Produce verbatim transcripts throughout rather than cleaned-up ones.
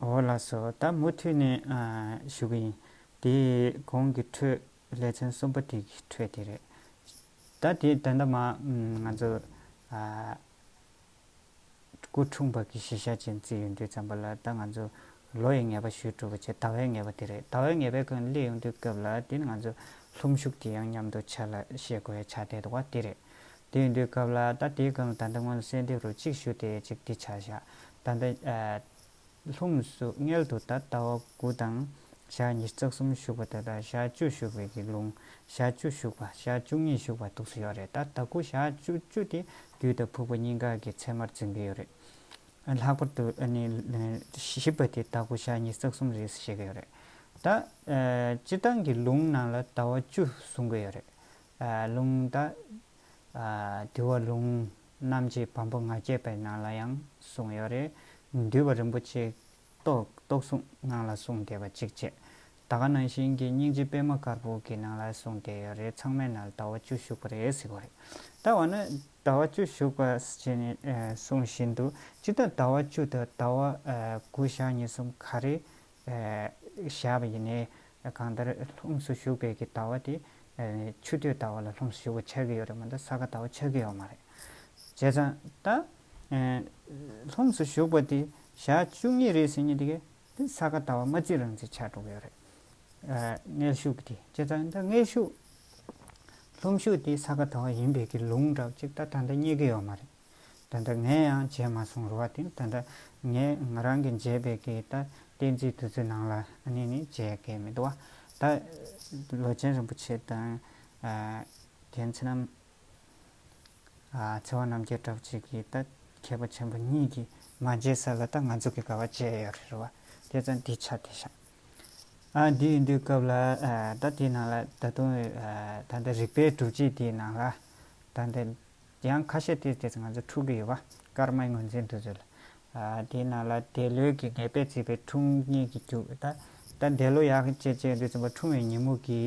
འོ་ལགས་སོ། ད་མུ་མཐུད་ནས་ཨ་ཞུ་གི་ཡིན། དེ་གོང་གི་འཕྲོས་ལེ་ཚན་གསུམ་པ་དེ་གི་འཕྲོས་དེ་རེད། ད་དེ་ད་ལྟ་མ་ང་ཚོ་ཨ་སྐུ་འཁྲུངས་པ་གི་གཞི་བཞག་ཅན་བརྩི་ཡོང་དུས་ཙམ་པ་ལ། ད་ང་ཚོ་ལོ་ཡི་ངེས་པ་ཞུས་གྲུབ་པ་བྱས། ཟླ་བའི་ངེས་པ་དེ་རེད། ཟླ་བའི་ངེས་པའི་སྒང་སླེབས་ཡོང་དུས་སྐབས་ལ། དེ་ནི་ང་ཚོ་ལྷུམས་ཞུགས་དེ་ཡང་མཉམ་དུ་ཆ་ལ་བཤད་དགོས་ཡ་ཆགས་བསྡད་འདུག་པ། དེ་རེད། དེ་ཡིན་དུས་སྐབས་ལ། ད་དེའི་སྒང་ལ་ད་ལྟ་སྔོན་ལ་གསལ་འདེབས་རུ་གཅིག་ཞུ་དེ་གཅིག་དེ་ཆ་བཞག་ད་ལྟ་ཨ་ལྷུམས་སུ་མངལ་དུ་ད་ཟླ་བ་དགུ་དང་ཞག་ཉི་ཤུ་རྩ་གསུམ་ཞུགས་པ་དང་། ད་ཞག་བཅུ་ཞུགས་པའི་གི་ལུང་། ཞག་བཅུ་ཞུགས་པ། ཞག་བཅུ་གཉིས་ཞུགས་པ་འདུག་སེ་ཡོད་རེད། ད་ཟླ་དགུ་ཞག་བཅུ་བཅུ་དེ་རྒྱུ་དང་ཕུག་པ་གཉིས་ཀ་གི་མཚན་མར་འཛིན་གྱི་ཡོད་རེད། ལྷག་པར་དུ་ཨ་ནི་བཞི་པ་དེ་ཟླ་དགུ་ཞག་ཉི་ཤུ་རྩ་གསུམ་རེད་ཟེར་བཤད་ཀྱི་ཡོད་རེད། ད་ཨ་སྤྱིར་བཏང་གི་ལུང་ནང་ལ་ཟླ་བ་བཅུ་གསུང་གི་ཡོད་རེད། ཨ་ལུང་ད་ཨ་འདུལ་བ་ལུང་རྣམ་འབྱེད་བམ་པོ་ང་བརྒྱད་པའི་ནང་ལ་ཡང་གསུངས་ཡོད་རེད། འདུས་པ་རིན་པོ་ཆེ་རྟོགས་རྟོགས་གསུང་ནང་ལ་གསུངས་བསྡད་པ་གཅིག་བྱས། ད་ག་ནང་བཞིན་གྱི་སྙིང་རྗེ་པད་མ་དཀར་པོ་གི་ནང་ལ་གསུངས་བསྡད་ཡོད་རེད། ཚང་མའི་ནང་ལ་ཟླ་བ་བཅུ་ཞུགས་པ་རེད་ཟེར་གྱི་ཡོད་རེད། ད་འོ་ན་ཟླ་བ་བཅུ་ཞུགས་པ་ཟེར་ནས་ཨ་གསུངས་བཞིན་དུ། སྤྱིར་བཏང་ཟླ་བ་བཅུ་དང་ཟླ་བ་ཨ་དགུ་ཞག་ཉི་ཤུ་གསུམ་ག་རེ་ཨ་བཞག་པ་ཡིན་ནའི། གང་ལྟར་ལྷུམས་སུ་ཞུགས་པའི་གི་ཟླ་བ་དེ་ཨ་ཆུ་སྟོད་ཟླ་བ་ལ་ལྷུམས་སུ་ཞུགས་པ་ཆགས་ཀྱི་ཡོད་རེད་མ་གཏོགས་ས་ག་ཟླ་བ་ཆགས་ཀྱི་ཡོད་མ་རེད། བྱས་ཙང་ད་ཨ་ལྷུམས་སུ་ཞུགས་པ་དེ་ཞག་བཅུ་གཉིས་རེད་ཟེར་མཁན་དེ་ག་དེ་ས་ག་ཟླ་བ་མ་བརྩིས་རང་བརྩིས་ཆགས་འགྲོ་གི་ཡོད་རེད། ཨ་མངལ་ཞུགས་དེ། བྱས་ཙང་ད་མངལ་ཞུགས་ལྷུམས་ཞུགས་དེ་ས་ག་ཟླ་བ་ཡིན་པའི་གི་ལུང་འདྲ་བ་ཅིག་ད་ད་ལྟ་རྙེད་ཀྱི་ཡོད་མ་རེད། ད་ལྟ་ངས་ཡང་མཇལ་མ་སོང་རེད་བ། དེ་ད་ལྟ་ངས་ང་རང་གིས་མཇལ་བའི་གི་ད་བསྟན་རྩིས་དུས་ཚོད་ནང་ལ་ཨ་ནི་ནི་མཇལ་མཁན་མི་འདུག་བ། ད་ལོ་ཆེན་རིན་པོ་ཆེ་དང་ཨ་རྒན་ཚེ་རྣམ། ཨ་ཚེ་དབང་རྣམ་རྒྱལ་འདྲ་བོ་ཅིག་གིས་ད་མཁས་པ་ཆེན་པོ་གཉིས་ཀྱིས་མ་མཇལ་ས་ལ་ད་ང་ཚོ་གིས་ག་པར་མཇལ་ཡོད་རེད་བ། དེ་ཙང་འདི་ཆ་དེ་བཞག་ཨ་འདི་ཡིན་དུས་སྐབས་ལ་ཨ་ད་དེའི་ནང་ལ་ད་དུང་ཨ་ད་ལྟ་རིག་པའི་སྒྲུབ་བྱེད་དེའི་ནང་ལ་ད་ལྟ་ཡང་ཁ་ཤས་དེ་དེ་ང་ཚོ་འཁྲུག་གི་ཡོད་བ། ཀརྨའི་ངོས་འཛིན་དུས་ཚོད་ལ། ཨ་དེའི་ནང་ལ་འདས་ལོའི་གི་ངེས་པས་བརྩིས་པའི་འཁྲུངས་ཉིན་གྱི་རྒྱུ། ད་ད་འདས་ལོ་ཡག་གི་བྱས་བྱས་དུས་ཙམ་པ་འཁྲུངས་པའི་ཉིན་མོ་གི་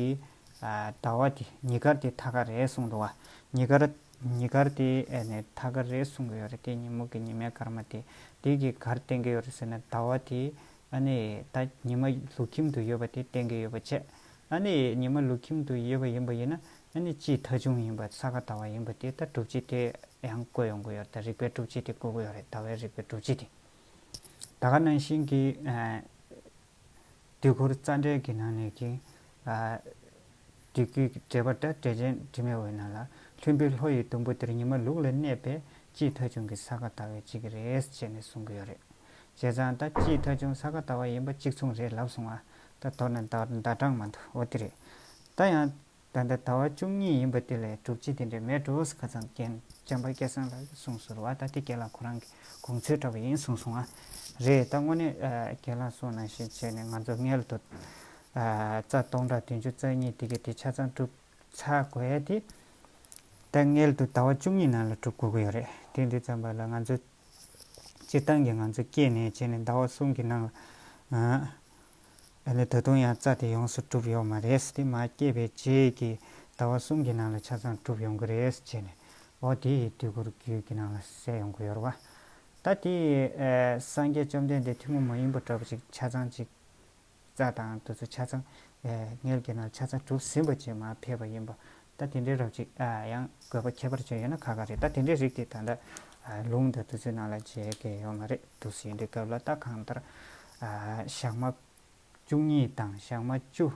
ཨ་ཟླ་བ་དེ་ཉིན་དཀར་དེ་ཐད་ཀར་རེད་གསུངས་འདུག་བ། ཉིན་དཀར་ཉིན་དཀར་དེ་ཨ་ནི་ཐད་ཀར་རེད་གསུང་གི་ཡོད་རེད། དེ་ཉིན་མོ་གི་ཉི་མའི་སྐར་མ་དེ་དེ་གིས་ག་རེ་བསྟན་གྱི་ཡོད་རེད་ཟེར་ན། ཟླ་བ་དེ་ཨ་ནི་ད་ཉི་མ་ལུག་ཁྱིམ་དུ་ཡོད་པ་དེ་བསྟན་གྱི་ཡོད་པ་བྱས། ཨ་ནི་ཉི་མ་ལུག་ཁྱིམ་དུ་ཡོད་པ་ཡིན་པ་ཡིན་ན། ཨ་ནི་དཔྱིད་ཐ་ཆུང་ཡིན་པ། ས་ག་ཟླ་བ་ཡིན་པ་དེ་ད་སྒྲུབ་བྱེད་དེ་ཡང་བཀོད་ཡོང་གི་ཡོད་རེད། ད་རིག་པའི་སྒྲུབ་བྱེད་དེ་བཀོད་ཀྱི་ཡོད་རེད། ཟླ་བའི་རིག་པའི་སྒྲུབ་བྱེད་དེ། ད་ག་ནང་བཞིན་གྱི་ཨ་དུས་འཁོར་རྩ་འགྲེལ་གྱི་ནང་ནས་ཀྱི་ཨ་དུས་ཀྱི་འགྲེལ་པ། ད་འགྲེལ་ཆེན་དྲི་མེད་འོད་ནང་ལ། ལྷུན་པོའི་ལྷོ་ཡི་ཟླུམ་པོ་དེར། ཉི་མ་ལུག་ལ་གནས་པས། དཔྱིད་ཐ་ཆུང་གི་ས་ག་ཟླ་བའི་དཔྱིད་ཀྱི་རེད་ཅེས་ནས་གསུང་གི་ཡོད་རེད། བྱས་ཙང་ད་དཔྱིད་ཐ་ཆུང་ས་ག་ཟླ་བ་ཡིན་པ་གཅིག་མཚུངས་རེད་ལབ་སོང་བ། ད་མདོར་ན་ཟླ་ཟླ་གྲངས་མ་འདུག་འོ་དེ་རེད། ད་ཡང་ད་ལྟ་ཟླ་བ་བཅུ་གཉིས་ཡིན་པ་དེ་ལས་སྒྲུབ་བྱེད་དེ་འདྲ་མེད་འགྲོ་ཟེར། ཁ་སང་རྒན་བྱམས་པ་སྐལ་བཟང་ལགས་ཀྱིས་གསུངས་སོང་བ། ད་དེ་རྒན་ལགས་ཁོ་རང་གི་དགོངས་ཚུལ་འདྲ་བ་ཡིན་གསུངས་སོང་ཨ། རེད། ད་དངོས་གནས་ཨ་རྒན་ལགས་གསུངས་ནང་བཞིན་བྱས་ནས་ང་ཚོ་མངལ་དུ་ཨ་རྩ་སྟོང་ཕྲག་བདུན་ཅུ་རྩ་གཉིས་དེ་གའི་དེ་ཆ་ཚང་གྲུབ་ཚར་དགོས་ཡ་དེ་ད་མངལ་དུ་ཟླ་བ་བཅུ་གཉིས་ནང་ལ་གྲུབ་དགོས་ཀྱི་ཡོད་རེད། དེ་འདི་ཙམ་པ་ལ་ང་ཚོ་སྤྱིར་བཏང་གི་ང་ཚོ་སྐྱེས་ནས་བྱས་ནས་ཟླ་བ་གསུམ་གྱི་ནང་ལ་ཨ་ཨ་ནི་ད་དུང་ཡང་རྩ་དེ་ཡོངས་སུ་གྲུབ་ཡོད་མ་རེད། དེ་མ་སྐྱེས་པའི་རྗེས་ཀྱི་ཟླ་བ་གསུམ་གྱི་ནང་ལ་ཆ་ཚང་གྲུབ་ཡོང་གི་རེད་བྱས་ནས། འོ་དེ་ཡི་དུས་འཁོར་རྒྱུད་ཀྱི་ནང་ལ་གསལ་ཡོང་གི་ཡོད་རེད་བ། ད་དེ་ཨ་སངས་རྒྱས་བཅོམ་ལྡན་འདས་ཐུན་མོང་མ་ཡིན་པ་འདྲ་པོ་ཅིག་ཆ་ཚང་ཅིག་རྩ་དང་དེ་ཚོ་ཆ་ཚང་ཨེ་མངལ་གྱི་ནང་ཆ་ཚང་གྲུབ་ཟིན་པ་བྱས་མར་ཕེབས་པ་ཡིན་པ། ད་དེ་འདྲའི་རབ་ཅིག་ཨ་ཡང་དགོས་པ་ཁྱད་པར་ཅན་ཡོད་ན་ཁག་ཁག་རེད། ད་དེ་འདྲའི་རིགས་དེ་ད་ལྟ་ཨ་ལུང་དང་དེ་ཚོའི་ནང་ལ་མཇལ་གྱི་ཡོད་མ་རེད་འདུག་ཟེར་དུས་སྐབས་ལ། ད་གང་ལྟར་ཨ་ཞག་མ་བཅུ་གཉིས་དང་ཞག་མ་བཅུ།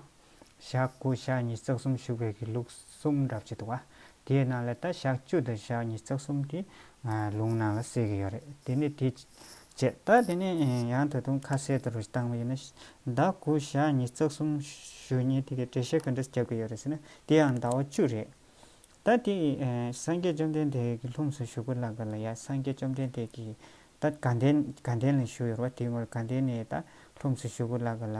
ཞག་དགུ། ཞག་ཉི་ཤུ་རྩ་གསུམ་བཞུགས་པའི་གི་ལུགས་གསུམ་འདྲ་པོ་ཅིག་འདུག་བ། དེའི་ནང་ལ་ད་ཞག་བཅུ་དང་ཞག་ཉི་ཤུ་རྩ་གསུམ་དེ་ཨ་ལུང་ནང་ལ་གསལ་གྱི་ཡོད་རེད། དེ་ནས་དེ་བྱས། ད་དེ་ནས་ཡང་ད་དུང་ཁ་གསལ་དུ་རུ་བཏང་བ་ཡིན་ན། ཟླ་དགུ་ཞག་ཉི་ཤུ་རྩ་གསུམ་བཞུགས་མཁན་དེ་གའི་འགྲེལ་བཤད་ག་འདྲ་རྒྱབ་ཀྱི་ཡོད་རེད་ཟེར་ན། དེ་ཡང་ཟླ་བ་བཅུ་རེད། ད་དེ་ཨ་སངས་རྒྱས་བཅོམ་ལྡན་འདས་ཀྱི་ལྷུམས་སུ་ཞུགས་པ་ལ་ག་ལ་ཡ། སངས་རྒྱས་བཅོམ་ལྡན་འདས་ཀྱིས་ད་དགའ་ལྡན་དགའ་ལྡན་ལ་བཞུགས་ཡོད་རེད་བ། དེའི་སྔོན་དགའ་ལྡན་ནས་ད་ལྷུམས་སུ་ཞུགས་པ་ལ་ག་ལ་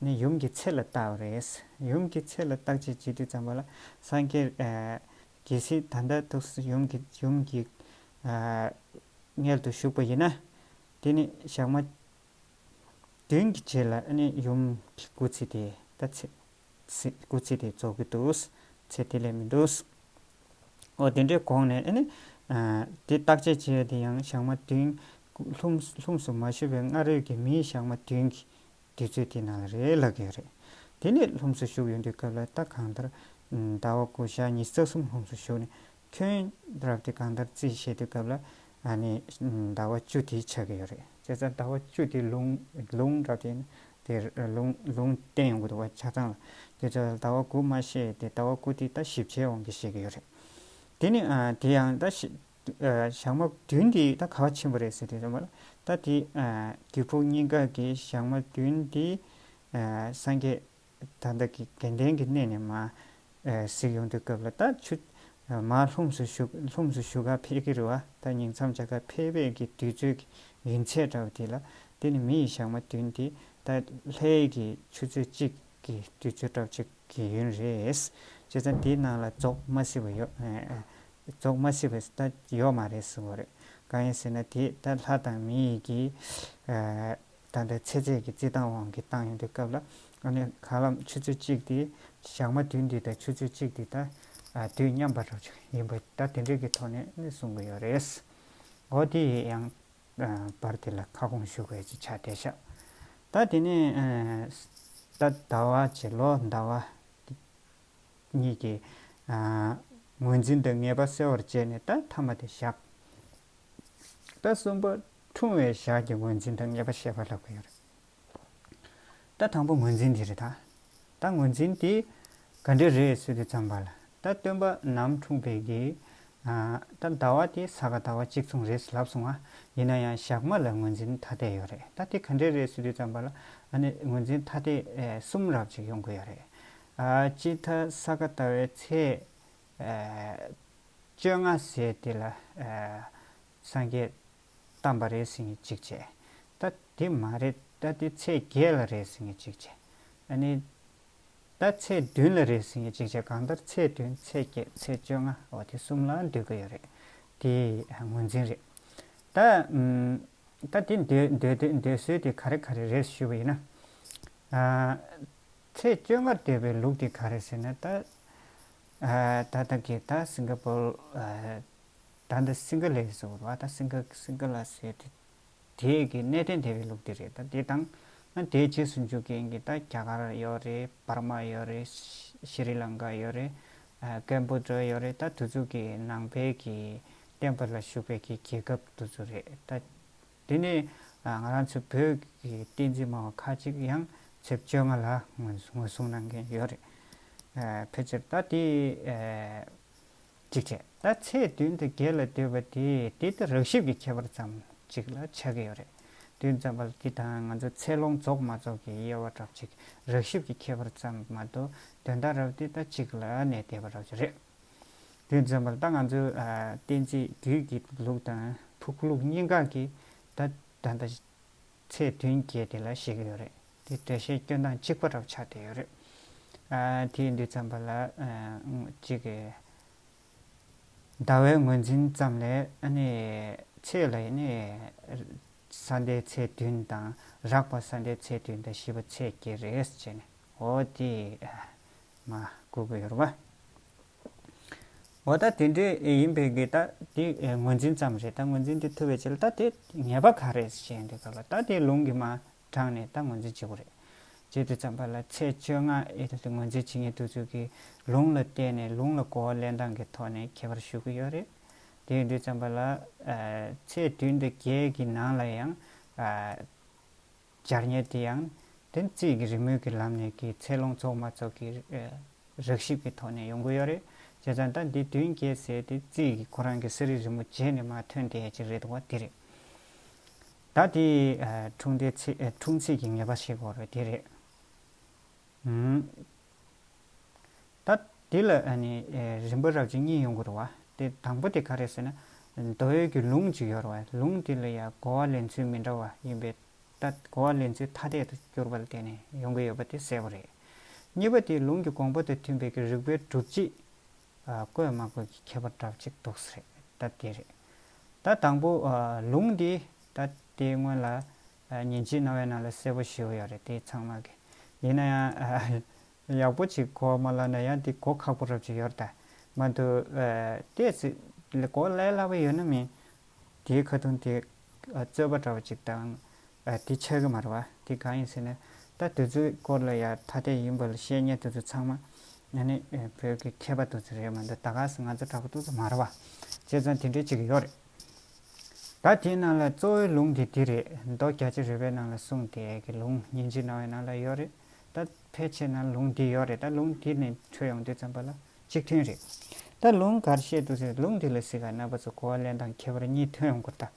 ནི་ཡུམ་གྱི་ཚེ་ལ་བརྟགས་པ་རེད། ཡུམ་གྱི་ཚེ་ལ་བརྟག་དཔྱད་བྱེད་དུས་ཙམ་པ་ལ་སངས་རྒྱས་ཨ་གལ་སྲིད་ད་ལྟ་ཐུགས་སུ་ཡུམ་གྱི་ཡུམ་གྱི་ཨ་མངལ་དུ་ཞུགས་པ་ཡིན་ན། དེ་ནི་ཞག་མ་བདུན་གྱི་རྗེས་ལ་ཨ་ནི་ཡུམ་གྱི་སྐུ་ཚེ་དེ་ད་ཚེ་ཚེ་སྐུ་ཚེ་དེ་རྫོགས་ཀྱི་འདུག་ཚེ་དེ་ལས་མི་འདུག་འོ་དེ་འདྲའི་དགོངས་ནས་ཨ་ནི་ཨ་དེ་བརྟག་དཔྱད་བྱེད་ཡ་དེ་ཡང་ཞག་མ་བདུན་ ལྷུམས་ལྷུམས་སུ་མ་ཞུགས་པའི་སྔ་རོལ་གྱི་མིའི་ཞག་མ་བདུན་གྱི་དུས་ཚོད་དེ་ནང་ལ་རེད་ལབ་ཀྱི་ཡོད་རེད། དེ་ནས་ལྷུམས་སུ་ཞུགས་ཡོང་དུས་སྐབས་ལ་ད་གང་ལྟར་ཟླ་བ་དགུ་ཞག་ཉི་ཤུ་རྩ་གསུམ་ལྷུམས་སུ་ཞུགས་ནས་ཁྱོན་རབ་དེ་གང་ལྟར་རྩིས་བྱེད་དུས་སྐབས་ལ་ཨ་ནི་ཟླ་བ་བཅུ་དེ་ཆགས་ཀྱི་ཡོད་རེད། བྱས་ཙང་ཟླ་བ་བཅུ་དེ་ལུང་ལུང་རབ་དེ་དེ་ལུང་ལུང་བསྟན་ཡོང་གི་འདུག་བ། ཆ་ཚང་ལ་དེ་ཚོ་ཟླ་བ་དགུ་མ་བཤད་དེ་ཟླ་བ་དགུ་དེ་ད་ཞིབ་ཆའི་དབང་གིས་བཤད་ཀྱི་ཡོད་རེད། དེ་ནི་ཨ་དེ་ཡང་ད་ཞི་ཨ་ཞག་མ་བདུན་འདི་ད་ག་བ་ཕྱིན་པ་རེད་ཟེར་དུས་ཙམ་པ་ལ་ད་དེ་ཨ་རྒྱུད་ཕུག་གཉིས་ཀ་གི་ཞག་མ་བདུན་འདི་ཨ་སངས་རྒྱས་ད་ལྟ་གི་དགེ་ལྡན་གྱི་གནས་ནས་མར་ཨ་གཟིགས་ཡོང་དུས་སྐབས་ལ་ད་ཆུ་ཨ་མར་ལྷུམས་སུ་ཞུགས་ལྷུམས་སུ་ཞུགས་ག་ཕེབས་ཀྱི་རེད་བ། ད་ཉིང་མཚམས་བྱ་ག་ཕེབས་པའི་གི་དུས་ཚོད་ཀྱི་ཡུན་ཚད་འདྲ་བ་དེ་ལ་དེ་ནི་མི་ཡི་ཞག་མ་བདུན་འདི་ད་ལྷའི་གི་ཆུ་ཚོད་གཅིག་གི་དུས་ཚོད་འདྲ་བ་གཅིག་གི་ཡུན་རེད། བྱས་ཙང་དེའི་ནང་ལ་རྫོགས་མ་སྲིད་པ་ཡོད། ཨ་རྫོགས་མ་སྲིད་པ་ད་ཡོད་མ་རེད་ཟེར་བ་རེད། གང་ཡིན་ཟེར་ན་དེ་ད་ལྷ་དང་མི་ཡི་གི་ཨ་ད་ལྟ་ཚེ་ཚད་ཀྱི་རྩིས་སྟངས་དབང་གིས་བཏང་ཡོང་དུས་སྐབས་ལ་ཨ་ནི་ག་ལམ་ཆུ་ཚོད་གཅིག་དེ་ཞག་མ་བདུན་དེ་དང་ཆུ་ཚོད་གཅིག་དེ་ད་ཨ་དུས་མཉམ་པ་འདྲ་ཅིག་ཡིན་པ་ད་དེ་འདྲའི་གི་ཐོག་ནས་ནི་གསུང་གི་ཡོད་རེད། འོ་དེ་ཡང་ཨ་བར་དེ་ལ་ཁ་སྐོང་ཞུ་དགོས་ཀྱི་ཆགས་བསྡད་ཤག་ད་དེ་ནས་ཨ་ད་ཟླ་བ་བྱེད་ལོ་ཟླ་བ་གཉིས་ཀྱི་ཨ་ངོས་འཛིན་དང་ངེས་པ་གསལ་བར་བྱས་ནས་ད་ཐ་མ་དེ་བཞག་ད་གསུམ་པ་འཁྲུངས་པའི་ཞག་གི་ངོས་འཛིན་དང་ངེས་པ་བཤད་པ་ལབ་ཀྱི་ཡོད་རེད། ད་དང་པོ་ངོས་འཛིན་དེ་རེད་ད། ད་ངོས་འཛིན་དེ་ག་འདྲ་རེད་ཟེར་དུས་ཙམ་པ་ལ་ད་སྟོན་པ་ནམ་འཁྲུངས་པའི་གི་ཨ་ད་ཟླ་བ་དེ་ས་ག་ཟླ་བ་གཅིག་མཚུངས་རེད་ལབ་སོང་ང་། ཡིན་ན་ཡང་ཞག་མ་ལ་ངོས་འཛིན་ཐ་དད་ཡོད་རེད། ད་དེ་ག་འདྲ་རེད་ཟེར་དུས་ཙམ་པ་ལ་ཨ་ནི་ངོས་འཛིན་ཐ་དད་ཨེ་གསུམ་རབ་ཅིག་ཡོང་གི་ཡོད་རེད། ཨ་སྤྱིར་ད་ས་ག་ཟླ་བའི་ཚེས་ཨེ་བཅོ་ལྔ་ཟེར་དེ་ལ་ཨ་སངས་རྒྱས་བལྟམས་པ་རེད་ཟེར་མཁན་གཅིག་བྱས། ད་དེ་མ་རེད། ད་དེ་ཚེས་བརྒྱད་ལ་རེད་ཟེར་མཁན་གཅིག་བྱས། ཨ་ནི་ད་ཚེས་བདུན་ལ་རེད་ཟེར་མཁན་གཅིག་བྱས། གང་ལྟར་ཚེས་བདུན་ཚེས་བརྒྱད་ཚེས་བཅོ་ལྔ་འོ་དེ་གསུམ་ལ་འདོད་ཀྱི་ཡོད་རེད། དེ་ངོས་འཛིན་རེད། ད་ཨམ་ད་དེ་འདོད་འདོད་འདོད་འདོད་སྲོལ་དེ་ག་རེ་ག་རེ་རེད་ཞུས་པ་ཡིན་ན། ཨ་ཚེས་བཅོ་ལྔར་འདོད་པའི་ལུགས་དེ་ག་རེ་ཟེར་ན་ད་ཨ་ད་ལྟ་གི་ད་སིང་ག་པོར་ཨ་ད་འདི་སིང་ག་ལ་ཟེར་བ་ད་སིང་ག་སིང་ག་ལ་ཟེར་དེ་དེའི་གི་གནས་བརྟན་སྡེ་པའི་ལུགས་དེ་རེད། ད་དེ་དང་ཨ་དེའི་རྗེས་སུ་འཇུག་མཁན་གྱི་ད་རྒྱ་གར་ཡོད་རེད། འབར་མ་ཡོད་རེད། ཤི་རི་ལང་ཀ་ཡོད་རེད། ཨ་ཀེམ་བྷོ་ཌ་ཡོད་རེད། ད་དེ་ཚོ་གི་ནང་པའི་གི་བསྟན་པ་ལ་ཞུགས་པའི་གི་རྒྱལ་ཁབ་དེ་ཚོ་རེད། ད་དེ་ནས་ཨ་ང་རང་ཚོ་བོད་ཀྱི་བསྟན་འཛིན་སྨྲ་བ་ཁ་ཅིག་ཡང་ཚེས་བཅོ་ལྔ་ལ་ངོས་ངོས་བཟུང་གནང་མཁན་ཡོད་རེད། ཨ་ཕལ་ཆེར་ད་དེ་ཨ་གཅིག་བྱས། ད་ཚེས་བདུན་དང་བརྒྱད་ལ་འདོད་པ་དེ་དེ་ད་རག་ཞིབ་ཀྱི་ཁྱད་པར་ཙམ་ཅིག་ལ་ཆགས་ཀྱི་ཡོད་རེད། དུས་ཙམ་པ་ལ་དེ་དང་ང་ཚོ་ཚེས་ལོངས་རྫོགས་མ་རྫོགས་ཀྱི་དབྱེ་བ་འདྲ་ཅིག་རག་ཞིབ་ཀྱི་ཁྱད་པར་ཙམ་མ་གཏོགས་དོན་དག་རབ་དེ་ད་གཅིག་ལ་གནས་བསྡད་པ་འདྲ་ཅིག་རེད། དུས་ཙམ་པ་ལ་ད་ང་ཚོ་ཨ་བསྟན་རྩིས་རྒྱུད་ཀྱི་ལུགས་དང་ཕུགས་ལུགས་གཉིས་ཀ་གི་ད་ད་ལྟ་ཚེས་བདུན་བརྒྱད་དེ་ལ་བཤད་ཀྱི་ཡོད་རེད། དེ་འགྲེལ་བཤད་སྐྱོན་སྟངས་གཅིག་པ་འདྲ་ཆགས་བསྡད་ཡོད་རེད། ཨ་དེ་ཡིན་དུས་ཙམ་པ་ལ་ཨ་གཅིག་གི་ཟླ་བའི་ངོས་འཛིན་ཙམ་ལས་ཨ་ནི་ཚེས་ལ་ཡིན་ནི་ས་ཟླའི་ཚེས་བདུན་དང་རགས་པ་ས་ཟླའི་ཚེས་བདུན་དང་བཞི་པ་ཚེས་བརྒྱད་རེད་ཟེར་ནས་འོ་དེ་མ་བསྐུར་གི་ཡོད་རེད་བ། འོ་ད་དེ་འདྲས་ཡིན་པའི་གི་ད་དེ་ངོས་འཛིན་ཙམ་རེད། ད་ངོས་འཛིན་དེ་ཐུབ་པའི་ཆེད་ལ་ད་དེ་ངེས་པ་ག་རེ་ཞེས་འདི་སྐབས་ལ་ད་དེ་ལུང་གིས་མ་དྲངས་ནས་ད་ངོས་འཛིན་བྱེད་དགོས་རེད། བྱེད་དུས་ཙམ་པ་ལ་ཚེས་བཅོ་ལྔ་ཨེ་ད་དེ་ངོས་འཛིན་བྱེད་མཁན་དེ་ཚོ་གི་ལུང་ལ་བརྟེན་ནས་ལུང་ལ་གོ་བ་ལེན་སྟངས་ཀྱི་ཐོག་ནས་ཁྱད་པར་ཞུ་གི་ཡོད་རེད། དེ་ཡིན་དུས་ཙམ་པ་ལ་ཚེས་བདུན་དང་བརྒྱད་ཀྱི་ནང་ལ་ཡང་སྦྱར་ཉེས་དེ་ཡང་དེ་རྩིས་ཀྱི་རི་མོའི་གི་ལམ་ནས་ཀྱི་ཚེས་ལོངས་རྫོགས་མ་རྫོགས་ཀྱི་རག་ཞིབ་ཀྱི་ཐོག་ནས་ཡོང་གི་ཡོད་རེད། བྱས་ཙང་ད་འདི་བདུན་བརྒྱད་ཟེར་དེ་རྩིས་ཀྱི་ཁོ་རང་གི་ས་རིས་རི་མོ་བྱས་ནས་མར་ཐོན་བསྡད་ཡ་ཅིག་རེད་འདུག་བ་དེ་རེད། ད་དེ་འཁྲུངས་དེ་ཚེ་འཁྲུངས་ཚེས་ཀྱི་ངེས་པ་ཞིག་དགོས་རེད་དེ་རེད། ད་དེ་ལ་ཨ་ནི་རིམ་པ་རབ་ཅིག་གཉིས་ཡོང་གི་རེད་བ། དེ་དང་པོ་དེ་ག་རེ་ཟེར་ན་མདོ་ཡོད་ཀྱི་ལུང་ཅིག་ཡོད་རེད་བ། ལུང་དེ་ལ་ཡང་གོ་བ་ལེན་ཚུལ་མི་འདྲ་བ་ཡིན་པས་ད་གོ་བ་ལེན་ཚུལ་ཐ་དད་དུ་གྱུར་པ་ལ་བརྟེན་ནས་ཡོང་གི་ཡོད་པ་དེ་གསལ་པོ་རེད། གཉིས་པ་དེ་ལུང་གི་དགོངས་པ་དང་མཐུན་པའི་གི་རིགས་པའི་སྒྲུབ་བྱེད་བཀོད་མ་བཀོད་ཀྱི་ཁྱད་པར་འདྲ་ཅིག་འདུག་ས་རེད། ད་དེ་རེད། ད་དང་པོ་ལུང་འདི་ད་དེ་སྔོན་ལ་ཉིན་བྱེད་རྣ་བའི་ནང་ལ་གསལ་པོ་ཞུས་ཡོད་རེད་དེ་ཚང་མ་གི། ཡིན་ན་ཡང་ཡག་པོ་ཅིག་གོ་མ་ལ་ན་ཡང་དེ་གོ་ཁག་པོ་རབ་ཅིག་ཡོད་རེད་ད། མ་གཏོགས་ཏོག་ཙམ་གོ་སླ་སླ་པོ་ཡོད་ན་མིན། དེའི་ཁ་ཐུང་དེ་ རྩོད་པ་འདྲ་བ་ཅིག་དང་དེ་ཆགས་ཀྱི་མ་རེད་བ། དེ་གང་ཡིན་ཟེར་ན། ད་དེ་ཚོའི་སྐོར་ལ་ཡ་ཐ་དད་ཡིན་པ་ལ་བཤད་མཁན་དེ་ཚོ་ཚང་མ་ཨ་ནི་བོད་ཀྱི་མཁས་པ་དེ་ཚོ་རེད་མ་གཏོགས། ད་ག་ས་ང་ཚོ་འདྲ་པོ་དེ་ཚོ་མ་རེད་བ། བྱས་ཙང་དེ་འདྲའི་ཅིག་ཡོད་རེད། ད་དེའི་ནང་ལ་གཙོ་བོའི་ལུང་དེ་འདི་རེད། མདོ་རྒྱ་ཆེར་རོལ་པའི་ནང་ལ་གསུངས་དེ་གི་ལུང་། ཉིན་བྱེད་སྣང་བའི་ནང་ལ་ཡོད་རེད། ད་ཕལ་ཆེར་ན་ལུང་འདི་ཡོད་རེད། ད་ལུང་འདི་ནས་འཕྲོས་ཡོང་དུས་ཙམ་པ་ལ་གཅིག་མཐུན་རེད། ད་ལུང་ག་རེ་བཤད་འདུག་ཟེར། ལུང་འདི་ལ་གཟིགས་ག་རྣམ་པ་ཚོ་གོ་བ་ལེན་སྟངས་ཁྱད་པར་གཉིས་ཐོན་ཡོང་གི་རེད་ད།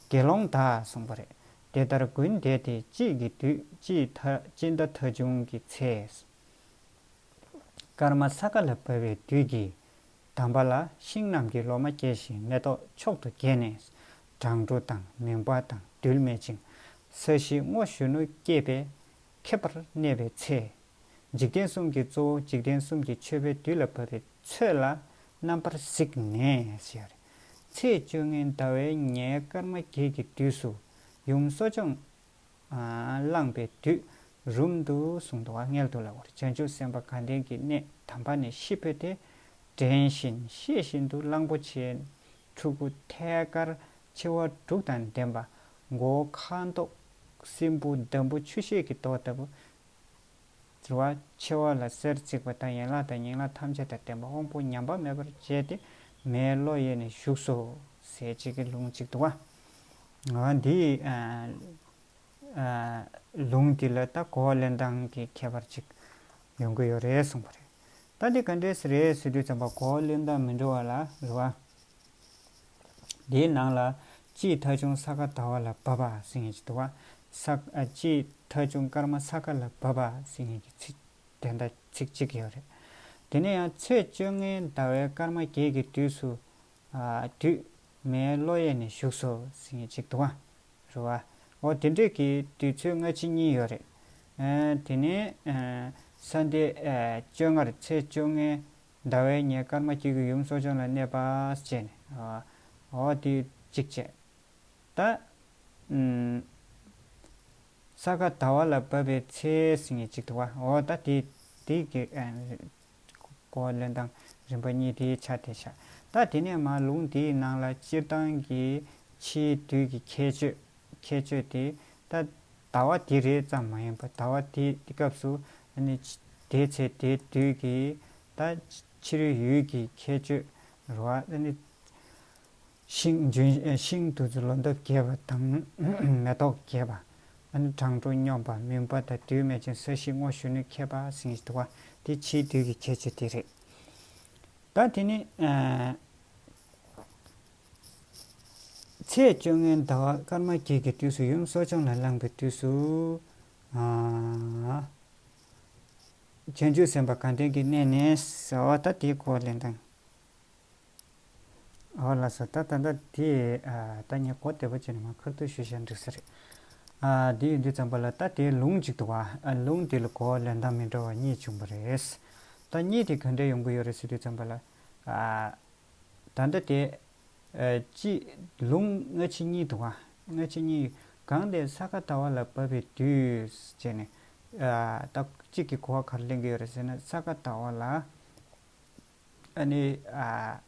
དགེ་སློང་དག་གསུངས་པ་རེད། དེ་ལྟར་དགུན་འདས་ཏེ་དཔྱིད་ཀྱི་དུས། དཔྱིད་ད་དཔྱིད་ཟླ་ཐ་ཆུང་གི་ཚེས། སྐར་མ་ས་ག་ལ་བབས་པའི་དུས་ཀྱི་དམ་པ་ལ་ཤིང་རྣམས་ཀྱི་ལོ་མ་སྐྱེས་ཤིང་མེ་ཏོག་མཆོག་ཏུ་རྒྱས་ནས་བྲང་འགྲོ་དང་མུན་པ་དང་རྡུལ་མེད་ཅིང་ས་གཞི་སྔོ་གཞོན་ནུ་སྐྱེས་པས་ཁེབས་པར་གནས་པའི་ཚེ། འཇིག་རྟེན་གསུམ་གྱི་གཙོ་བོ་འཇིག་རྟེན་གསུམ་གྱི་མཆོད་པའི་དུས་ལ་བབས་པའི་ཚོད་ལ་རྣམ་པར་གཟིགས་ནས་ཟེར། ཚེས་བཅོ་ལྔའི་ཟླ་བའི་ཉའི་སྐར་མ་བརྒྱད་ཀྱི་དུས་སུ་ཡུམ་གསོ་སྦྱོང་བླངས་པའི་དུས་རུམ་དུ་གསུངས་འདུག་བ། མངལ་དུ་ལབ་པར་བྱང་ཆུབ་སེམས་དཔའ་དགའ་ལྡན་གྱི་གནས་དམ་པ་ནས་ཤི་འཕོས་ཏེ། དྲན་བཞིན་ཤེས་བཞིན་དུ་གླང་པོ་ཆེའི་ཕྲུ་གུ་ཐད་ཀར་མཆེ་བ་དྲུག་དང་ལྡན་པ། མགོ་བོ་ཁ་མདོག་སྲིན་བུ་འདམ་བུ་ཆུ་ཤེལ་གྱི་མདོག་ལྟ་བུ་རེད་བ། མཆེ་བ་ལ་གསེར་བརྩིགས་པ་དང་ཡན་ལག་དང་ཉིང་ལག་ཐམས་ཅད་དང་ལྡན་པ་དབང་པོ་ཉམས་པ་མེད་པར་བྱས་ཏེ་མེའི་གློ་ཡས་ནས་བཞུགས་སོ་ཟེར་གཅིག་གི་ལུང་གཅིག་འདུག་བ། འདི་ལུང་འདི་ལ་ད་གོ་བ་ལེན་སྟངས་ཀྱི་ཁྱད་པར་ཅིག་ཡོང་གི་ཡོད་རེད་གསུངས་པ་རེད། ད་འདི་ག་འདྲས་རེད་ཟེར་དུས་ཙམ་པ་གོ་བ་ལེན་སྟངས་མི་འདྲ་བ་ལ་རེད་བ། འདིའི་ནང་ལ་དཔྱིད་ཐ་ཆུང་ས་ག་ཟླ་བ་ལ་བབས་པ་ཟེར་མཁན་ཅིག་འདུག་བ། ས་ཨ་དཔྱིད་ཐ་ཆུང་སྐར་མ་ས་ག་ལ་བབས་པ་ཟེར་མཁན་གྱི་ཚིག་དེ་འདྲ་ཚིག་གཅིག་ཡོད་རེད། དེ་ནས་ཡང་ཚེས་བཅོ་ལྔའི་ཟླ་བའི་སྐར་མ་བརྒྱད་ཀྱི་དུས་སུ་ཨ་དུས་མེའི་གློ་ཡས་ནས་བཞུགས་སོ་ཟེར་མཁན་ཅིག་འདུག་བ། རེད་བ། འོ་དེ་འདྲས་ཀྱི་དུས་ཚོད་སྔ་ཕྱི་གཉིས་ཡོད་རེད། ཨ་དེ་ནས་ཨ་ས་འདི་ཨ་བཅོ་ལྔར་ཚེས་བཅོ་ལྔའི་ཟླ་བའི་ཉའི་སྐར་མ་བརྒྱད་ཀྱི་ཡུམ་གསོ་སྦྱོང་ལ་གནས་པ་བྱས་ནས། འོ་དེ་གཅིག་བྱས། ད་ཨུམ་ས་ག་ཟླ་བ་ལ་བབས་པའི་ཚེ་ཟེར་མཁན་གཅིག་འདུག་བ། འོ་ད་དེ་དེ་གི་ཨ་གོ་བ་ལེན་སྟངས་རིམ་པ་གཉིས་དེའི་ཆ་དེ་བཞག་ད་དེ་ནས་མར་ལུང་དེའི་ནང་ལ་སྤྱིར་བཏང་གི་ཕྱིའི་དུས་ཀྱི་ཁྱད་ཆོས། ཁྱད་ཆོས་དེ་ད་ཟླ་བ་དེ་རེད་ཙམ་མ་ཡིན་པར་ཟླ་བ་དེ་དེ་སྐབས་སུ་ཨ་ནི་དེའི་ཚེ་དེའི་དུས་ཀྱི་ད་ཕྱི་རོལ་ཡུལ་གྱི་ཁྱད་ཆོས་རེད་བ། ཨ་ནི་ཤིང་ལྗོན་ཤིང་དུ་ཚོ་ལོ་འདབ་རྒྱས་པ་དང་མེ་ཏོག་རྒྱས་པ། ཨ་ནི་བྲང་འགྲོ་སྙོམས་པ་མུན་པ་དང་རྡུལ་མེད་ཅིང་ས་གཞི་སྔོ་གཞོན་ནུ་ཁྱད་པར་ཟེར་མཁན་ཞིག་འདུག་བ། དེ་ཕྱིའི་དུས་ཀྱི་ཁྱད་ཆོས་དེ་རེད། ད་དེ་ནི་ཨ་ཚེས་བཅོ་ལྔའི་ཟླ་བ་སྐར་མ་བརྒྱད་ཀྱི་དུས་སུ་ཡུམ་གསོ་སྦྱོང་ལ་བླངས་པའི་དུས་སུ། ཨ་བྱང་ཆུབ་སེམས་དཔའ་དགའ་ལྡན་གྱི་གནས་ནས་ཟེར་བ་ད་དེའི་སྐོར་ལེན་སྟངས། ཨོ་ལགས་སོ། ད་ད་ད་དེ་ཨ་ད་ངས་གོ་བདེ་པོ་བྱས་ནས་མར་ཁ་ཐུག་ཞུས་བཞག་འགྲིག་ས་རེད། ཨ་དེ་ཡིན་དུས་ཙམ་པ་ལ་ད་དེའི་ལུང་གཅིག་འདུག་བ། ཨ་ལུང་དེ་ལ་གོ་བ་ལེན་སྟངས་མི་འདྲ་བ་གཉིས་བྱུང་བ་རེད། ད་གཉིས་དེ་ག་འདྲས་ཡོང་གི་ཡོད་རེད་ཟེར་དུས་ཙམ་པ་ལ། ཨ་ད་ལྟ་དེ་ཨ་གཅིག་ལུང་སྔ་ཕྱི་གཉིས་འདུག་བ། སྔ་ཕྱི་གཉིས། གང་དེ་ས་ག་ཟླ་བ་ལ་བབས་པའི་དུས་བྱས་ནས། ཨ་ད་གཅིག་གི་གོ་བ་ག་རེ་ལེན་གི་ཡོད་རེད་ཟེར་ན་ས་ག་ཟླ་བ་ལ། ཨ་ནི་ཨ་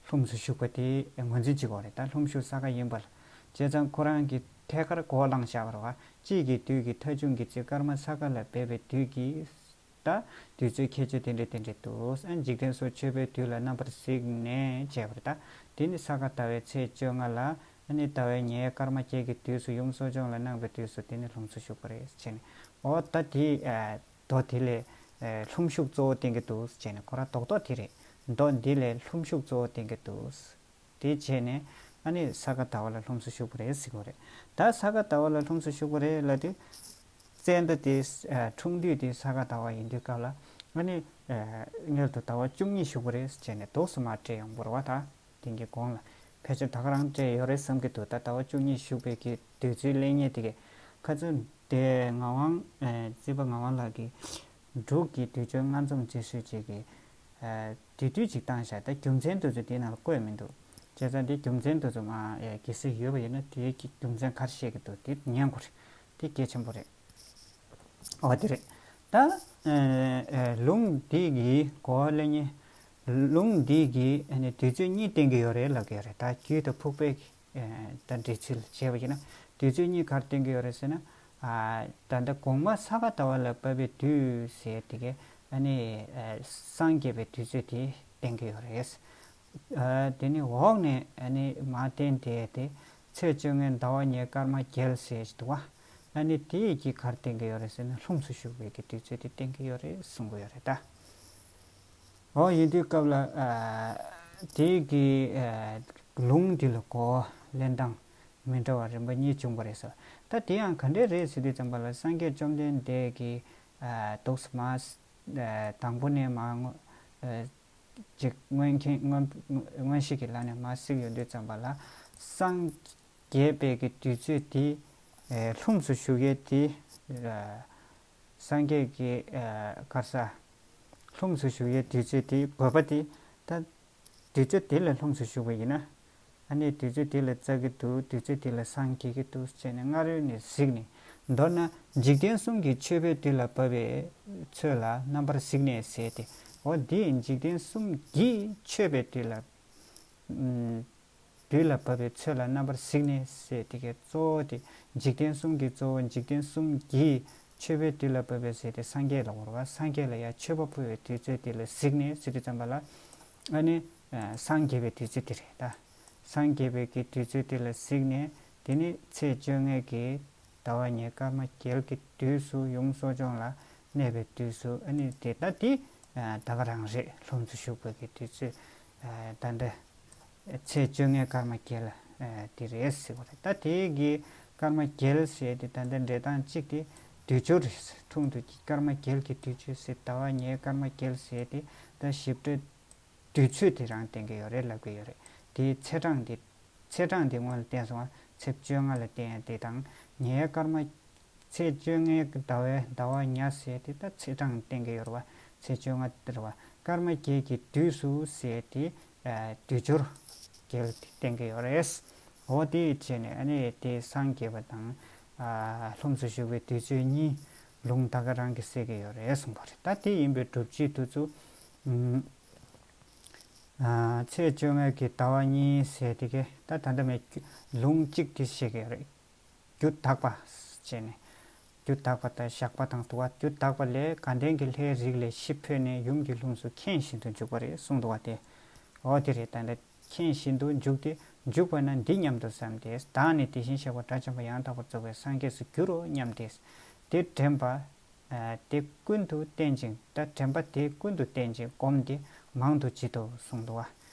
ལྷུམས་སུ་ཞུགས་པ་དེ་ངོས་འཛིན་བྱེད་དགོས་རེད། ད་ལྷུམས་ཞུགས་ས་ག་ཡིན་པ་ལ། བྱས་ཙང་ཁོ་རང་གིས་ཐད་ཀར་གོ་བ་བླངས་བཞག་པ་རེད་བ། དཔྱིད་ཀྱི་དུས་ཀྱི་ཐ་ཆུང་གི་ཚེ་སྐར་མ་ས་ག་ལ་འབེབས་པའི་དུས་ཀྱི་ད་དུས་ཚོད་ཁྱད་ཆོས་དེ་འདྲས་དེ་འདྲས་འདུག་ཨ་འཇིག་རྟེན་སོགས་མཆོད་པའི་དུས་ལ་རྣམ་པར་གཟིགས་ནས་བྱས་པ་རེད། ད་དེ་ནི་ས་ག་ཟླ་བའི་ཚེས་བཅོ་ལྔ་ལ་ཨ་ནི་ཟླ་བའི་ཉའི་སྐར་མ་བརྒྱད་ཀྱི་དུས་སུ་ཡུམ་གསོ་སྦྱོང་ལ་གནང་བའི་དུས་སུ་དེ་ནི་ལྷུམས་སུ་ཞུགས་པ་རེད་ཟེར་ནས། འོ་ད་དེ་ཨ། མདོ་དེ་ལས་ལྷུམས་ཞུགས་གཙོ་བོ་བསྟན་གྱི་འདུག་ཟེར་ནས། ཁོ་རང་རྡོག་རྡོག་དེ་རེད། མདོ་འདི་ལས་ལྷུམས་ཞུགས་གཙོ་བོ་བསྟན་གྱི་འདུག་དེ་བྱས་ནས་ཨ་ནི་ས་ག་ཟླ་བ་ལ་ལྷུམས་སུ་ཞུགས་པ་རེད་ཟེར་གྱི་རེད། ད་ས་ག་ཟླ་བ་ལ་ལྷུམས་སུ་ཞུགས་པ་རེད་ལབ་དུས། ཙན་དན་དེ་འཁྲུངས་དུས་དེ་ས་ག་ཟླ་བ་ཡིན་དུས་སྐབས་ལ་ཨ་ནི་མངལ་དུ་ཟླ་བ་བཅུ་གཉིས་བཞུགས་པ་རེད་ཟེར་ནས་འདུག་སེ་མར་སྤྲད་ཡོང་བ་རེད་བ་ད། དེང་གི་གོང་ལ་ཕལ་ཆེར་ད་ག་རང་སྤྲད་ཡོད་རེད་བསམ་གྱི་འདུག་ད་ཟླ་བ་བཅུ་གཉིས་བཞུགས་པའི་གི་དུས་ཚོད་གླེང་མཁན་དེ་གས་ཁ་ཚོན་དེ་ངག་དབང་ཨེ་རྩིས་པ་ངག་དབང་ལགས་ཀྱིས་འབྲུག་གི་དུས་མཆོད་མངའ་འཛོམས་རྩིས་སྲོལ་ཅིག་གི་ཨེ་དེ་དུས་ཅིག་བཏང་བཞག་ད་རྒྱུ་མཚན་དེ་ཚོ་དེའི་ནང་ལ་བཀོད་མི་འདུག་བྱས་ཙང་དེ་རྒྱུ་མཚན་དེ་ཚོ་མ་ཨེ་གལ་སྲིད་ཡོད་པ་ཡིན་ན་དེའི་གི་རྒྱུ་མཚན་ག་རེ་བཤད་ཀྱི་འདུག་དེ་ཉན་དགོས་རེད། དེ་གལ་ཆེན་པོ་རེད། འོ་དེ་རེད། ད་ཨེ་ཨེ་ལུང་འདི་གི་གོ་བ་ལེན་མཁན། ལུང་འདི་གི་ཨ་ནི་དུས་ཚོད་གཉིས་བསྟན་གྱི་ཡོད་རེད་ལབ་ཀྱི་ཡོད་རེད། ད་རྒྱུད་དང་ཕུག་པའི་ ཨེ་ད་འགྲེལ་ཚུལ་བྱས་པ་ཡིན་ན། དུས་ཚོད་གཉིས་ག་རེ་བསྟན་གྱི་ཡོད་རེད་ཟེར་ན། ཨ་ད་ལྟ་དགོངས་པ་ས་ག་ཟླ་བ་ལ་བབས་པའི་དུས་ཟེར་དེ་གའི་ཨ་ནི་ཨ་སངས་རྒྱས་པའི་དུས་ཚོད་དེ་བསྟན་གྱི་ཡོད་རེད། ཨ་དེ་ནི་འོག་ནས་ཨ་ནི་མར་བསྟན་དེ་དེ་ཚེས་བཅོ་ལྔའི་ཟླ་བ་ཉའི་སྐར་མ་རྒྱལ་ཟེར་ཞིག་འདུག་བ། ཨ་ནི་དེ་ཡི་གི་ག་རེ་བསྟན་གྱི་ཡོད་རེད་ཟེར་ན། ལྷུམས་སུ་ཞུགས་པའི་གི་དུས་ཚོད་དེ་བསྟན་གྱི་ཡོད་རེད་གསུང་གི་ཡོད་རེད་ད། འོ་ཡིན་དུས་སྐབས་ལ་ཨ་དེ་གི་ཨ་ལུང་འདི་ལ་གོ་བ་ལེན་སྟངས་མི་འདྲ་བ་རིམ་པ་གཉིས་བྱུང་བ་རེད་ཟེར། ད་དེ་ཡང་ག་འདྲས་རེད་ཟེར་དུས་ཙམ་པ་ལ། སངས་རྒྱས་བཅོམ་ལྡན་འདས་ཀྱིས་ཨ་འདུག་སེ་མར་ཨ་དང་པོ་ནས་མར་ངོ་ཨ་ཅིག་མངོན་མཁྱེན་མངོན་མངོན་ཤེས་ཀྱི་ལམ་ནས་མར་གཟིགས་ཡོང་དུས་ཙམ་པ་ལ། སངས་རྒྱས་པའི་གི་དུས་ཚོད་དེ་ཨ་ལྷུམས་སུ་ཞུགས་ཡས་དེ་ཨ་སངས་རྒྱས་ཀྱི་ཨ་ག་རེ་ཟ། ལྷུམས་སུ་ཞུགས་ཡས་དུས་ཚོད་དེ་དགོས་པ་དེ། ད་དུས་ཚོད་དེ་ལ་ལྷུམས་སུ་ཞུགས་པ་ཡིན་ན། ཨ་ནི་དུས་ཚོད་དེ་ལ་བཙལ་གྱི་འདུག་དུས་ཚོད་དེ་ལ་སངས་རྒྱས་ཀྱི་འདུག་བྱས་ནས་སྔ་རོལ་ནས་གཟིགས་ནས། མདོར་ན་འཇིག་རྟེན་གསུམ་གྱི་མཆོད་པའི་དུས་ལ་བབས་པའི་ཚོད་ལ་རྣམ་པར་གཟིགས་ནས་ཟེར་ཏེ། འོ་འདི་འཇིག་རྟེན་གསུམ་གྱི་མཆོད་པའི་དུས་ལ་ཨམ་དུས་ལ་བབས་པའི་ཚོད་ལ་རྣམ་པར་གཟིགས་ནས་ཟེར་དེ་གའི་གཙོ་བོ་དེ། འཇིག་རྟེན་གསུམ་གྱི་གཙོ་བོ། འཇིག་རྟེན་གསུམ་གྱི་མཆོད་པའི་དུས་ལ་བབས་པའི་ཟེར་ཏེ་སངས་རྒྱས་ལ་གོ་བ། སངས་རྒྱས་ལ་ཡང་མཆོད་པ་ཕུལ་བའི་དུས་ཚོད་དེ་ལ་གཟིགས་ནས་ཟེར་དུས་ཙམ་པ་ལ། ཨ་ནི་ཨ་སངས་རྒྱས་པའི་དུས་ཚོད་དེ་རེད་ད། སངས་རྒྱས་པའི་གི་དུས་ཚོད་དེ་ལ་གཟིགས་ནས། དེ་ནི་ཚེས་བཅོ་ལྔའི་གི་ཟླ་བ་ཉའི་སྐར་མ་རྒྱལ་གྱི་དུས་སུ་ཡུམ་གསོ་སྦྱོང་ལ་གནས་པའི་དུས་སུ། ཨ་ནི་དེ་ད་དེ་ཨ་ད་ག་རང་རེད། ལྷུམས་སུ་ཞུགས་པའི་གི་དུས་ཚོད་ཨ་ད་ལྟ་ཚེས་བཅོ་ལྔའི་སྐར་མ་རྒྱལ་ཨ་དེ་རེད་ཟེར་བ་རེད། ད་དེ་གི་སྐར་མ་རྒྱལ་ཟེར་དེ་ད་ལྟ་འགྲེལ་སྟངས་གཅིག་དེ་དུས་སྦྱོར་རེད། ཐུང་དུ་སྐར་མ་རྒྱལ་གྱི་དུས་ཚོད་ཟེར། ཟླ་བ་ཉའི་སྐར་མ་རྒྱལ་ཟེར་དེ་ད་ཞིབ་ཕྲ་དུས་ཚོད་དེ་རང་བསྟན་གྱི་ཡོད་རེད་ལབ་ཀྱི་ཡོད་རེད། དེའི་ཚེས་གྲངས་དེ་ཚེས་གྲངས་དེ་སྔོན་ལ་བསྟན་སོང་བ། ཚེས་བཅོ་ལྔ་ལ་བསྟན་ཡ་དེ་དང་། ཉའི་སྐར་མ། ཚེས་བཅོ་ལྔའི་ཟླ་བའི་ཟླ་བ་ཉ་ཟེར་དེ་ད་ཚེས་གྲངས་བསྟན་གྱི་ཡོད་རེད་བ། ཚེས་བཅོ་ལྔ་དེ་རེད་བ། སྐར་མ་རྒྱལ་གྱི་དུས་སུ་ཟེར་དེ་ཨ་དུས་སྦྱོར་རྒྱལ་དེ་བསྟན་གྱི་ཡོད་རེད། འོ་དེ་བྱས་ནས་ཨ་ནི་དེ་སངས་རྒྱས་པ་དང་ཨ་ལྷུམས་སུ་ཞུགས་པའི་དུས་ཚོད་གཉིས་ལུང་ད་ག་རང་གིས་གསལ་གྱི་ཡོད་རེད་གསུངས་པ་རེད། ད་དེ་ཡིན་པའི་སྒྲུབ་བྱེད་དེ་ཚོ་ཨ་ཚེས་བཅོ་ལྔའི་གི་ཟླ་བ་གཉིས་ཟེར་དེ་གའི་ད་ད་ལྟ་མའི་ལུང་གཅིག་དེ་བཤད་ཀྱི་ཡོད་རེད། རྒྱུ་དག་པ་བྱས་ནས། རྒྱུ་དག་པ་དང་བཞག་པ་དང་དུ་བ། རྒྱུ་དག་པ་ལས་དགའ་ལྡན་གྱི་ལྷའི་རིགས་ལས་ཤི་འཕོས་ནས་ཡུམ་གྱི་ལྷུམས་སུ་མཁྱེན་བཞིན་དུ་འཇུག་པ་རེད་གསུངས་འདུག་བ་སྟེ། འོ་དེ་རེད། ད་ལྟ་མཁྱེན་བཞིན་དུ་འཇུག་སྟེ། འཇུག་པ་ན་འདི་སྙམ་དུ་བསམས་ཏེ། བདག་ནི་དེ་བཞིན་གཤེགས་པ་དགྲ་བཅོམ་པ་ཡང་དག་པར་རྫོགས་པའི་སངས་རྒྱས་སུ་འགྱུར་རོ་སྙམ་སྟེ། དེ་དྲན་པ། ཨ་དེ་ཀུན་ཏུ་བསྟེན་ཅིང་། ད་དྲན་པ་དེ་ཀུན་ཏུ་བསྟེན་ཅིང་སྒོམ་སྟེ་མང་དུ་བགྱིད་དོ་གསུངས་འདུག་བ།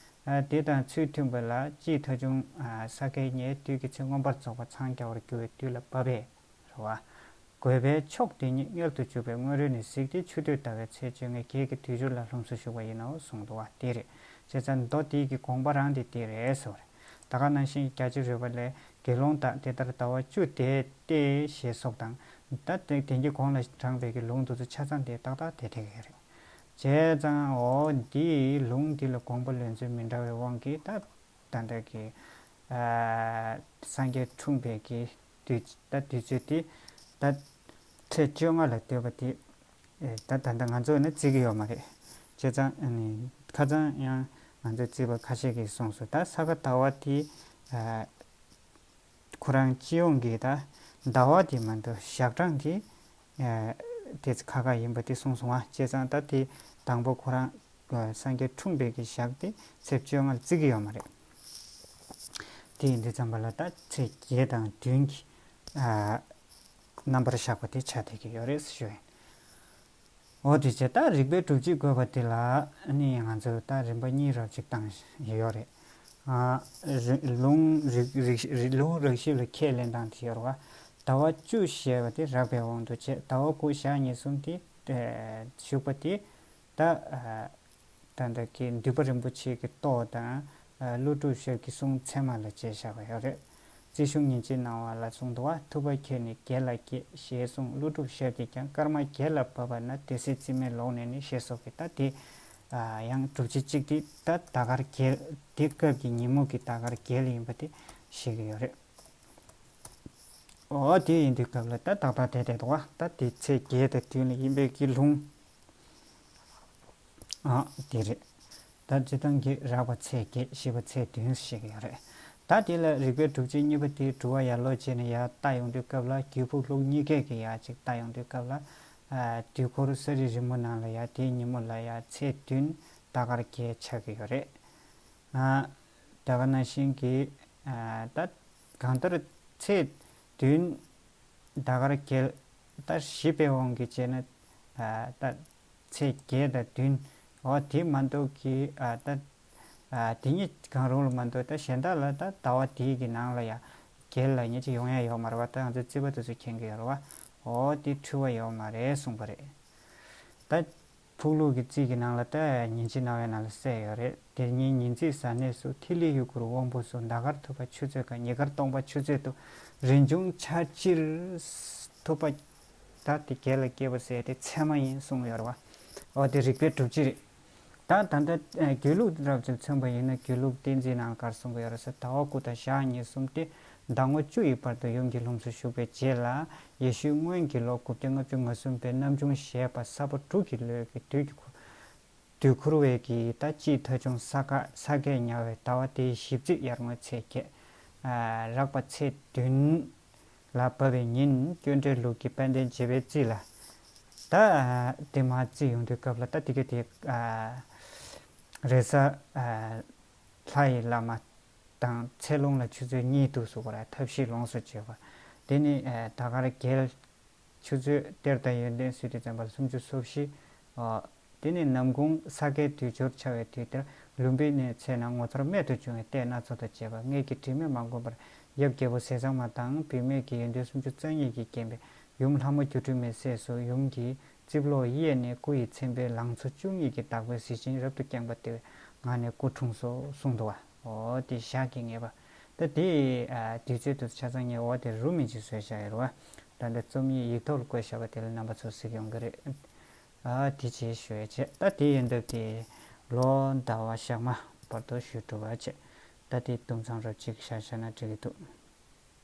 ཨ་དེ་དང་ཚུལ་མཐུན་པ་ལ་སྤྱིའི་ཐ་ཆུང་ས་གའི་ཉའི་དུས་ཀྱི་ཚེ་མངོན་པར་རྫོགས་པ་འཚང་རྒྱ་བར་འགྱུར་བའི་དུས་ལ་བབ་པས་རེད་བ། དགོས་པའི་ཕྱོགས་དེ་ཉིད་མངལ་དུ་གྱུར་པའི་སྔོན་རོལ་ནས་གཟིགས་ཏེ། ཆུ་སྟོད་ཟླ་བའི་ཚེས་བཅོ་ལྔའི་རྒྱལ་གྱི་དུས་སྦྱོར་ལ་ལྷུམས་སུ་ཞུགས་པ་ཡིན་ནོ་གསུངས་འདུག་བ། དེ་རེད། བྱས་ཙང་མདོ་དེའི་གི་དགོངས་པ་རང་དེ་དེ་རེད་ཟེར་བ་རེད། ད་ག་ནང་བཞིན་རྒྱ་ཆེར་རོལ་པ་ལས། དགེ་སློང་དག་དེ་ལྟར་ཟླ་བ་བཅུ་དེ་སྟེ་ཞེས་སོགས་དང་། ད་དེ་དེང་གི་གོང་ལ་དྲངས་པའི་གི་ལུང་དེ་ཚོ་ཆ་ཚང་དེ་ཏག་ཏག་དེ་འགྲིག་གི་རེད། བྱས་ཙང་འོ་འདིའི་ལུང་འདི་ལ་དགོངས་པ་ལེན་ཚུལ་མི་འདྲ་བའི་དབང་གིས་ད་ད་ལྟ་གི་ཨ་སངས་རྒྱས་འཁྲུངས་པའི་གི་དུས་ད་དུས་ཚོད་དེ་ད་ཚེས་བཅོ་ལྔ་ལ་ལྟོས་པ་དེ། ཨེ་ད་ད་ལྟ་ང་ཚོ་ནི་བརྩི་གི་ཡོད་མ་རེད། བྱས་ཙང་ཨ་ནི་ཁ་སང་ཡང་ང་ཚོས་བརྩིས་པ་ཁ་ཤས་ཀྱིས་གསུངས་སོང་། ད་ས་ག་ཟླ་བ་དེ་ཨ་ཁོ་རང་སྤྱི་ཡོངས་ཀྱི་ད་ཟླ་བ་དེ་མ་གཏོགས་ཞག་གྲངས་དེ་ཨ་དེ་ཁ་ཁ་ཡིན་པ་དེ་གསུངས་སོང་བ། བྱས་ཙང་ད་དེ་དང་པོ་ཁོ་རང་ཨ་སངས་རྒྱས་འཁྲུངས་པའི་གི་ཞག་དེ་ཚེས་བཅོ་ལྔ་ལ་བརྩི་གི་ཡོད་མ་རེད། དེ་ཡིན་དུས་ཙམ་པ་ལ་ད་ཚེས་བརྒྱད་དང་བདུན་གྱི་ཨ་རྣམ་པར་བཞག་པ་དེ་ཆགས་བསྡད་ཀྱི་ཡོད་རེད་ཞུ་ཡིན། འོ་དེ་བྱས་ད་རིགས་པའི་སྒྲུབ་བྱེད་བཀོད་པ་དེ་ལ་ནི་ང་ཚོས་ད་རིམ་པ་གཉིས་རབ་ཅིག་བཏང་ཡོད་རེད། ཨ་རི་ལུང་རིགས་རིགས་རིགས་ལུང་རིགས་ཤིག་ལ་ཁས་ལེན་སྟངས་དེ་ཡོད་རེད་བ། ཟླ་བ་བཅུ་ཞེས་པ་དེ་རགས་པའི་དབང་དུ་བྱས། ཟླ་བ་དགུ་ཞག་ཉེར་གསུམ་དེ་ཨ་བཞུགས་པ་དེ་ད་ཨ། ད་ལྟ་གི་འདུས་པ་རིན་པོ་ཆེ་གི་ཏོག་དང་ཨ་ཀླུ་སྒྲུབ་ཞབས་ཀྱི་གསུང་ཚད་མ་ལ་བྱས་བཞག་པ་ཡོད་རེད། རྩིས་གཞུང་ཉིན་བྱེད་སྣང་བ་ལ་གསུངས་འདུག་བ། ཐུབ་པ་ཁྱེད་ནི་རྒྱལ་ལ་སྐྱེས་ཞེས་གསུངས། ཀླུ་སྒྲུབ་ཞབས་ཀྱིས་ཀྱང་སྐར་མ་རྒྱལ་ལ་བབས་པ་ན་དེ་སྲིད་རྩིས་མེད་ལོག་ནས་ནི་ཞེས་སོགས་ཀྱི་ད་དེ་ཨ་ཡང་སྒྲུབ་བྱེད་གཅིག་དེ་ད་ཟླ་སྐར་རྒྱལ་དེ་སྐབས་ཀྱི་ཉིན་མོ་གི་ཟླ་སྐར་རྒྱལ་ཡིན་པ་དེ་བཤད་ཀྱི་ཡོད་རེད། འོ་དེ་ཡིན་དུས་སྐབས་ལ་ད་ཏག་ཏག་དེ་བསྡད་འདུག་བ། ད་དེ་ཚེས་བརྒྱད་དང་བདུན་ལ་ཡིན་པའི་གི་ལུང་། ཨ་དེ་རེད། ད་སྤྱིར་བཏང་གི་རགས་པ་ཚེས་བརྒྱད། ཤི་བ་ཚེས་བདུན་ཞེས་ཀྱི་ཡོད་རེད། ད་དེ་ལ་རིག་པའི་སྒྲུབ་བྱེད་གཉིས་པ་དེའི་དྲུག་པ་ཡར་ལོག་བྱས་ནས་ཡར་ལྟ་ཡོང་དུས་སྐབས་ལ། རྒྱུད་ཕུག་ལུགས་གཉིས་ཀས་ཀྱི་ཡར་ཅིག་ལྟ་ཡོང་དུས་སྐབས་ལ། ཨ། དུས་འཁོར་ས་རི་རི་མོ་ནང་ལ་ཡར་དེའི་ཉིན་མོ་ལ་ཡར་ཚེས་བདུན་ཟླ་སྐར་རྒྱལ་ཆགས་ཀྱི་ཡོད་རེད། ཨ། ད་ག་ནང་བཞིན་གྱི། ཨ། ད་གང་ལྟར་ཚེས་བདུན་ཟླ་སྐར་རྒྱལ། ད་བཞི་པའི་དབང་གིས་བྱས་ན། ཨ། ད་ཚེས་བརྒྱད་དང་བདུན། འོ་དེ་མ་གཏོགས་ཀྱི། ཨ། ད། ཨ། དེ་གཉིས་གང་རུང་ལ་མ་གཏོགས། ད་གཞན་དག་ལ་ད་ཟླ་བ་དེའི་གི་ནང་ལ་ཡ་རྒྱལ་ལ་ཉེ་ཆ་ཡོང་ཡ་ཡོད་མ་རེད་བ། ད་ང་ཚོའི་རྩིས་པ་དེ་ཚོས་མཁྱེན་གྱི་ཡོད་རེད་བ། འོ་དེ་འཁྲུལ་བ་ཡོད་མ་རེད་གསུངས་པ་རེད། ད་ཕུག་ལུགས་ཀྱི་རྩིས་ཀྱི་ནང་ལ་ད་ཉིན་བྱེད་རྣ་བའི་ནང་ལ་གསལ་ཡོད་རེད། དེ་ཉིན་ཉིན་བྱེད་གཟའ་གནས་སུ། ཐིག་ལེ་ཡུལ་དགུར་དབང་པོ་སོགས། ཟླ་སྐར་ཐུབ་པ་ཆུ་ཚོད་ཁ། ཉི་སྐར་སྟོང་པ་ཆུ་ཚོད་དུ། རིན་འབྱུང་འཆར་ཕྱིར་ཐུབ་པ། ད་དེ་རྒྱལ་ལ་སྐྱེས་པ་ཟེར་དེ་ཚད་མ་ཡིན་གསུངས་ཡོད་རེད་བ། འོ་དེ་རིག་པའི་སྒྲུབ་བྱེད་རེད། ད་ད་ལྟ་དགེ་ལུགས་རབ་ཅིག་མཚོན་པ་ཡིན་ན། དགེ་ལུགས་བསྟན་འཛིན་ནང་ག་རེ་གསུང་གི་ཡོད་རེད་ཟེར། ཟླ་བ་དགུ་དང་ཞག་ཉེར་གསུམ་སྟེ། ཟླ་ངོ་བཅུ་ཡི་བར་དུ་ཡུམ་གྱི་ལྷུམས་སུ་ཞུགས་པའི་རྗེས་ལ། ཡེ་ཤུའི་སྔོན་གྱི་ལོ་དགུ་བརྒྱ་ལྔ་བཅུ་ང་གསུམ་པའི་ནམ་བྱུང་བཞད་པ་ས་ཕོ་འབྲུག་གི་ལོའི་གི་དུས་ཀྱི་འཁོར། དུས་འཁོར་བའི་གི་ད་སྤྱིའི་ཐ་ཆུང་ས་ག་ས་གས་ཉར་བའི་ཟླ་བ་དེའི་ཞེ་གཅིག་དབྱར་གནས་ཚེས་བརྒྱད། ཨ། རགས་པ་ཚེས་བདུན་ལ་བབས་པའི་ཉིན་སྐྱོན་བྲལ་ལུགས་ཀྱི་དཔལ་ལྡན་འབྱེད་པའི་རྩིས་ལ། ད་དེ་མར་རྩིས་ཡོང་དུས་སྐབས་ལ། ད་དེ་ག་དེ། ཨ། རེས་གཟའ། ཨ། ལྷ་ཡི་བླ་མ་དང་ཚེས་ལོངས་ལ་ཆུ་ཚོད་གཉིས་འདུག་སོ་གོ་ར། ཐབས་ཤེས་ལོངས་སུ་སྤྱོད་པ། དེ་ནི། ཨ། ཟླ་སྐར་རྒྱལ། ཆུ་ཚོད་གཏེར་དང་ཡོན་ཏན་སྲིད་དུ་འཛིན་པ་ལ་སུམ་ཅུ་སོ་བཞི། ཨ། དེ་ནི་ནམ་གུང་ས་གའི་དུས་སྦྱོར་འཆར་བའི་དུས་དེར། ལུམ་བི་ནིའི་ཚལ་ན་ངོ་མཚར་རྨད་དུ་བྱུང་བའི་ལྟས་སྣ་ཚོགས་དང་བཅས་པ་མངལ་གྱི་དྲི་མས་མ་གོས་པར་ཡབ་རྒྱལ་པོ་ཟས་གཙང་མ་དང་བུད་མེད་ཀྱི་ཡོན་ཏན་སུམ་ཅུ་རྩ་གཉིས་ཀྱིས་བརྒྱན་པའི་ཡུམ་ལྷ་མོ་སྒྱུ་འཕྲུལ་མའི་སྲས་སུ། ཡུམ་གྱི་རྩིབས་ལོགས་གཡས་ནས་སྐུ་ཡི་མཚན་དཔེའི་ལང་ཚོ་བཅུ་གཉིས་ཀྱི་བདག་པོའི་གཟི་བྱིན་རབ་ཏུ་བརྐྱངས་པ་ལྟེ་བའི་ངང་ནས་སྐུ་འཁྲུངས་སོ་གསུངས་འདུག་བ། འོ་དེ་ཞག་གི་ངེས་པ། ད་དེ། ཨ། དུས་ཚོད་དུ་ཆ་ཚང་ངས་འོ་དེ་རུ་མི་འཇིགས་བཟོས་བཞག་ཡོད་རེད་བ། ད་འདི་རྩོམ་ཡིག་ཡིག་ཐོག་ལ་བཀོད་བཞག་པ་དེ་ལ་རྣམ་པ་ཚོ་གཟིགས་ཡོང་གི་རེད། ཨ། དེ་བྱས་ཞུ་ཡ་བྱས། ད་དེ་ཡིན་སྟབས་དེ་ལོ་ཟླ་བ་ཞག་མ་བར་དུ་ཞུ་གྲུབ་པ་བྱས། ད་དེ་དུམ་ཚང་རབ་གཅིག་བཞག་བཞག་ན་འགྲིག་གི་འདུག